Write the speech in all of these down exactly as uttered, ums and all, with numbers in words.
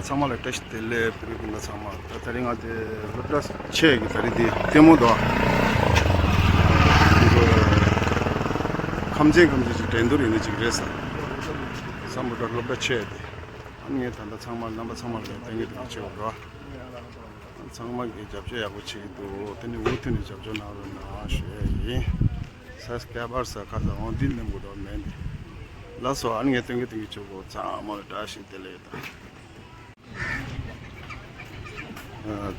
ཚང་མ་ལ་བཀྲ་ཤིས་བདེ་ལེགས། བོད་རིགས་སྤུན་ཟླ་ཚང་མ། ད་དེ་རིང་ང་དེ་སློབ་གྲྭ་ཆེ་གི་ད་རེས་དེ་ལྟད་མོ་དང་། ཁམས་ཆེན་ཁམས་ཆེན་གྱི་འགྲན་བསྡུར་ཡིན་ནི་ཅིག་རེད་ས། སམ་བྷོ་ཊ་སློབ་གྲྭ་ཆེ་དེ། ཨ་ནི་ངས་ད་ལྟ་ཚང་མ་རྣམ་པ་ཚང་མ་ལ་ལྟ་གི་འདུག་ཅེས་འགྲོ། ཚང་མ་གིས་རྒྱབ་སྐྱོར་ཡག་པོ་བྱེད་ཀྱི་འདུག་དེ་ནི་མུ་མཐུད་ནས་རྒྱབ་སྐྱོར་གནང་རོགས་གནང་ཞུ་ཡས་ཡིན། ས་སྐྱ་པར་ས་ཁ་ས་འོང་འདི་ནི་མགོ་ཏོ་མེད་འདི། ལགས་སོ། ཨ་ནི་ངས་སྟོན་གི་སྟོན་གི་ཆོག་གོ། ཚང་མ་ལ་བཀྲ་ཤིས་བདེ་ལེགས་དང་།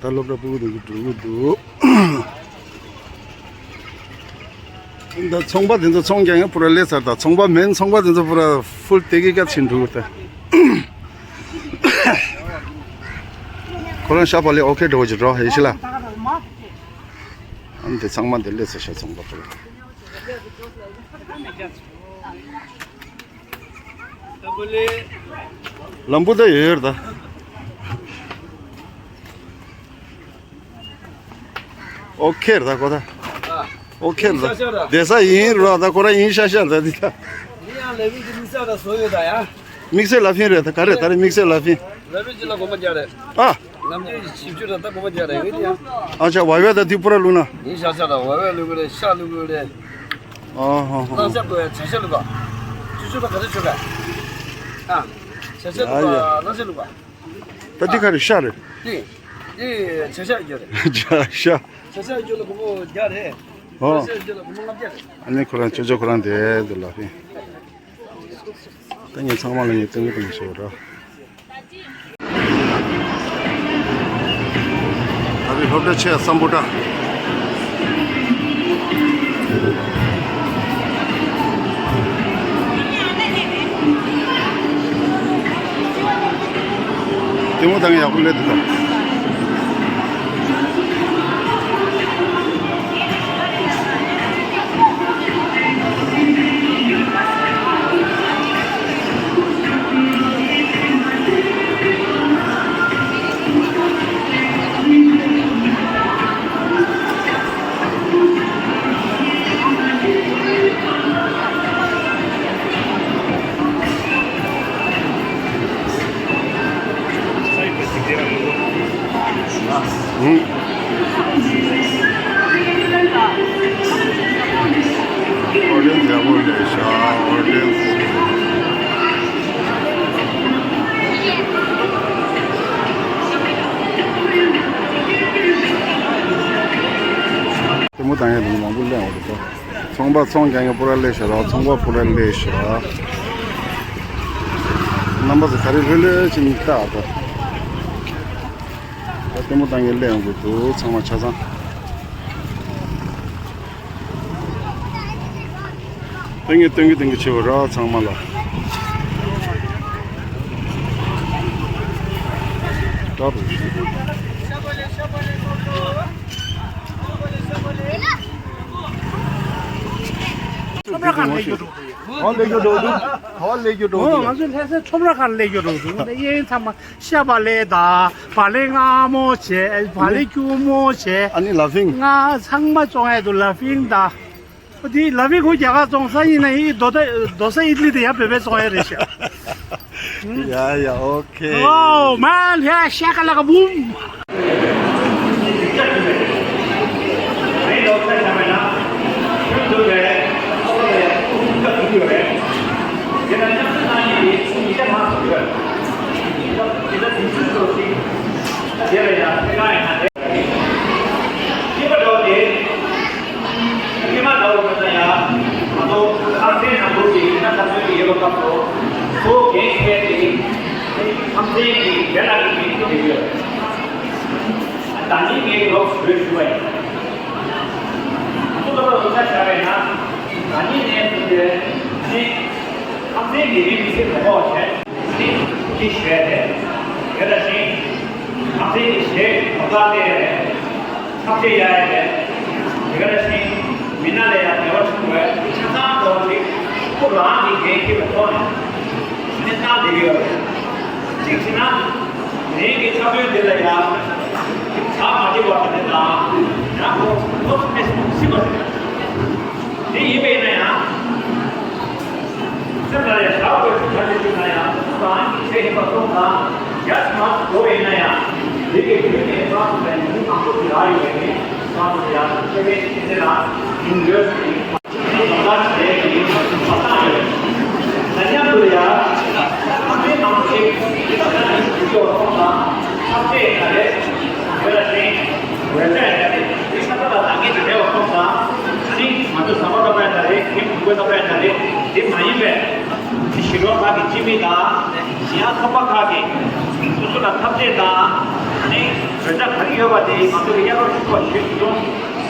ད་སློབ་གྲྭ་སྤུ་གུ་དེ་ཚོ་འགྲོ་གི་འདུག་ད་ཚོང་པ་དེ་ཚོ་ཚོང་རྒྱག་མཁན་པུ་ར་སླེབས་ཚར། ད་ཚོང་པ་མིན། ཚོང་པ་དེ་ཚོ་པུ་ར་ཧྥུལ་དེ་གི་ཀ་ཕྱིན་འགྲོ་གི་ད། ཁོ་རང་ཤ་བག་ལེབ་ཨོ་ཁེ་འགྲོ་གི་འགྲོ་ཧེ་ཤི་ལ། ཨ་ནི་དེ་ཚང་མ་དེ་སླེབས་ཚར་ཤག་ཚོང་པ་པུ་ར། ལམ་བུ་ད་ཡོད་ཡོད་ད། ཨོ་ཁེ་རེད་ད་ཁོ་ད། ཨོ་ཁེ་རེད་ད། བསྡད་ས་ཡིན་རོ་ད་ཁོ་རང་ཡིན་ཤག་ཤག་ད་འདི་ད། ཡིན་ཡང་ལས་མི་དེ་དམིགས་བསལ་ད་བཟོ་ཡོད་ད་ཡ། དམིགས་བསལ་ལ་ཕིན་རེད་ད། ག་རེ་ད་རེས་དམིགས་བསལ་ལ་ཕིན། ལ་ཕིན་ཅི་ལ་གོམ་པ་རྒྱག་རེད། ཨ། ནམ་རྒྱུན་གྱི་ཞིབ་བཅུ་ར་ད་གོམ་པ་རྒྱག་རེད་ཡོད་ཡ། ཨ་ཅག་བ་བས་ད་དེ་པུ་ར་བླུགས་ན། ཡིན་ཤག་ཤག་ད་བ་བས་བླུགས་རེད། ཤ་བླུགས་རེད། ཨ་ཧ་ཧ། གླང་ཤ་དགོས་ཡ། བྱ་ཤ་བླུགས་པ། ཆུ་ཆུ་ད་ག་ཚོད་བྱོས་ག་ཨ། བྱ་ཤ་བླུགས་པ། ཡ་ཡ། གླང་ཤ་བླུགས་པ། ད་འདི་ག་རེ་ཤ་རེད། འདི། འདི་བྱ་ཤ་ཡོད་རེད། བྱ་ཤ། བྱ་ཤ་ཡོད་ལ་གོམ་པ་བརྒྱ་རེད། ཨོ། བྱ་ཤ་ཡོད་ལ་གོམ་པ་ལྔ་བརྒྱ་རེད། ཨ་ནི་ཁོ་རང་ཅོ་ཅོ་ཁོ་རང་དེ་འདི་ལ་ཕིན། ད་ངས་ཚང་མ་ལ་ངས་སྟོན་གི་སྟོན་གི་ཞུ་རོགས། ད་རེས་སློབ་གྲྭ་ཆེ་སམ་བྷོ་ཊ། ལྟད་མོ་ལྟ་མཁན་ཡག་པོ་སླེབས་འདུག་ད། ཨོ་ཌི་ཡེན་སི་ཡག་པོ་སླེབས་ཤག་ཨོ་ཌི་ཡེན་སི། ལྟད་མོ་ལྟ་མཁན་དེ་མང་པོ་སླེབས་འོང་འདུག་ཚོང་པ་ཚོང་རྒྱག་མཁན་པུ་ར་སླེབས་ཤག་ཚོང་པ་པུ་ར་སླེབས་ཤག་རྣམ་པ་ཚོ་ད་རེས་ལྷོད་ལྷོད་ཕྱིན་བལྟས་ད། ལྟད་མོ་ལྟ་མཁན་སླེབས་ཡོང་གི་འདུག་ཚང་མ་ཆ་ཚང་། སྟོན་གི་སྟོན་གི་སྟོན་གི་བྱེད་པ་ར་ཚང་མ་ལ། ད་རུ། ཁྲོམ་ར་ཁང་ལས་རྒྱུ་འགྲོ་གི་ཡོད། ཧོ་ལས་རྒྱུ་འགྲོ་འདུག་ཧོ་ལས་རྒྱུ་འགྲོ་འོ་འདུག་ང་ཚོའི་ལྷ་སའི་ཁྲོམ་ར་ཁང་ལས་རྒྱུ་འགྲོ་འདུག་གཡས་གཡོན་ཚང་མ་ཤ་བག་ལེབ་དང་བག་ལེབ་མངར་མོ་བྱས། བག་ལེབ་སྐྱུར་མོ་བྱས། ཨ་ནི་ལ་ཕིང་། ང་ཚང་མ་བཙོང་ཡ་འདུག་ལ་ཕིང་དང་། འོ་དེ་ལ་ཕིང་ཁོ་རྒྱ་གར་བཙོང་ས་ཡིན་ན་ཡིན་རྡོ་ད་རྡོ་ས་ཨི་ཏི་ལི་དེ་ཡར་བོད་པས་བཙོང་ཡ་རེད་ཤག་ཡ་ཡ་ཨོ་ཁེ། Oh man, yeah, shaka like a boom. སྔོན་མ་ལྟ་བུ་ཡིན་ན་ཡང་ང་ཚོ་ཁམས་ཚན་ནང་ལོགས་ཀྱི་ཡིན་ན་ཁ་སང་གི་ཡོད་པ་སྐབས་སུ་གཙོ་བོ་འགན་འཁྱེར་ཏེ་ཁམས་ཚན་གྱི་རྒན་ལགས་ཀྱི་འགན་འཁྱེར་བསྡད་ཡོད། ཟླ་ཉིན་ངའི་ལོག་བཟོས་ཞུ་བ་ཡིན། ང་ཚོ་ལྟ་བུ་ལོ་ཆ་བཞག་པ་ཡིན་ན་ཟླ་ཉིན་ནས་བཟུང་སྟེ་ནི་ཁམས་ཚན་གྱི་རིགས་མི་སེར་གོ་བ་བྱས། ནི་ཐུགས་རྗེ་ཞུ་ཡ་རེད། དེ་ལ་བཞིན་ང་ཚོའི་གཞས་གོ་སྐབས་སྤྲད་ཡ་རེད། ཐབས་ཤེས་ཡ་ཡ་རེད། དེ་ག་ལ་བཞིན་མི་སྣ་ལ་ཡང་འབྲེལ་བ་བྱུང་བས་ཆ་ཚང་གོ་བ་ཞིག་ཁོ་རང་གི་འགན་འཁྱེར་བའི་ཐོག་ནས་ནི་གནང་བསྡད་ཀྱི་ཡོད་རེད། གཅིག་བྱས་ན་ངེད་ཀྱི་འཁྲབ་སྟོན་འདི་ལ་ཡང་བྱ་མ་བྱེད་པ་དེ་དང་ཡང་ཁོ་ཁོ་ཚོ་མེད་སྲིད་པ་རེད། དེ་ཡིན་པས་ན་ཡང་། སེམས་ལ་ཡང་བཞག་དགོས་ཚུལ་ག་ཚོད་ཞུས་ན་ཡང་ཁོ་རང་གི་ཆེད་ཡིན་པ་སོང་ཙང་རྒྱ་ཆེ་མ་ དེ་གའི་བོད་ནས་བཙག་འཐུ་བའི་མི་མང་པོ་ཞིག་རག་ཡོད་པས་ནི། བཙག་འཐུ་ཡང་ཆེ་བའི་ཆེ་ཚད་ལ་ཉུང་ཡོད་ཟེར་ནས་ལག་བསྟར་བྱས་ཏེ་མ་བཏང་ཡོད། ད་མཉམ་དུ་ཡང་ཨ་མའི་ནང་ཆེ་ཁྱེད་ཚོ་ནང་ཞུགས་ཡོད་ཁོང་དང་ཁ་གཏད་ཡ་རེད། བོད་ལ་བརྟེན་བོད་ལ་ཡ་རེད། དེ་ས་ཁ་ལ་ད་ངེས་ཀྱི་རེ་བ་ཁོང་དང་ནི་ང་ཚོ་ཟམ་པ་ལྟ་བུ་ཡ་ད་རེད། ཁྱིམ་དུ་བོད་ལྟ་བུ་ཡ་ད་རེད། དེ་མ་ཡིན་པས། དེ་ཞི་གྲོང་ཁག་གི་སྤྱི་མི་དང་། གཞན་ཡང་ཚོགས་པ་ཁག་གིས་སོ་སོ་ལ་འཐབ་རྩོད་དང་། ཨ་ནི་རོལ་ཆ་ག་རེ་ཡོད་པ་དེ་ང་ཚོ་གི་གཡར་རོགས་ཞུ་བ་ཞུས་སོང་།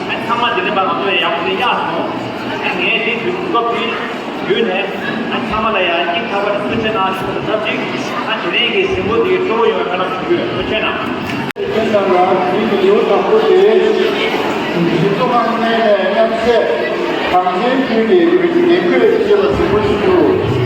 ཨ་ནི་ཚང་མ་འདི་ནས་ཕར་ང་ཚོ་ལ་ཡག་པོ་ཞིག་གཡར་སོང་། ཨ་ནི་ངས་དེ་དུས་གོ་སྐབས་དེ་བརྒྱུད་ནས་ཨ་ནི་ཚང་མ་ལ་ཡང་སྙིང་ཐག་པ་ནས་ཐུགས་རྗེ་གནང་ཞུ་བ་དང་ཆབས་ཅིག་ཨ་ནི་དེ་རིང་གི་གཟིགས་མོ་དེ་སྤྲོ་བོ་ཡོང་བའི་སྨོན་ལམ་ཞུ་རྒྱུ་ཡོད། ཐུགས་རྗེ་གནང་། ཁྱེད་རྣམས་ལ་དེ་རིང་གི་ལེའུ་དང་པོ་དེ། གཞི་གཙོ་ཁང་གནས་ནས་མཉམ་བསྲེས་གངས་ཅན་ཁུལ་གྱི་བོད་ཀྱི་རྒྱན་གོས་ཞེས་པ་གཟིགས་མོ་ཞུ་རྒྱུ།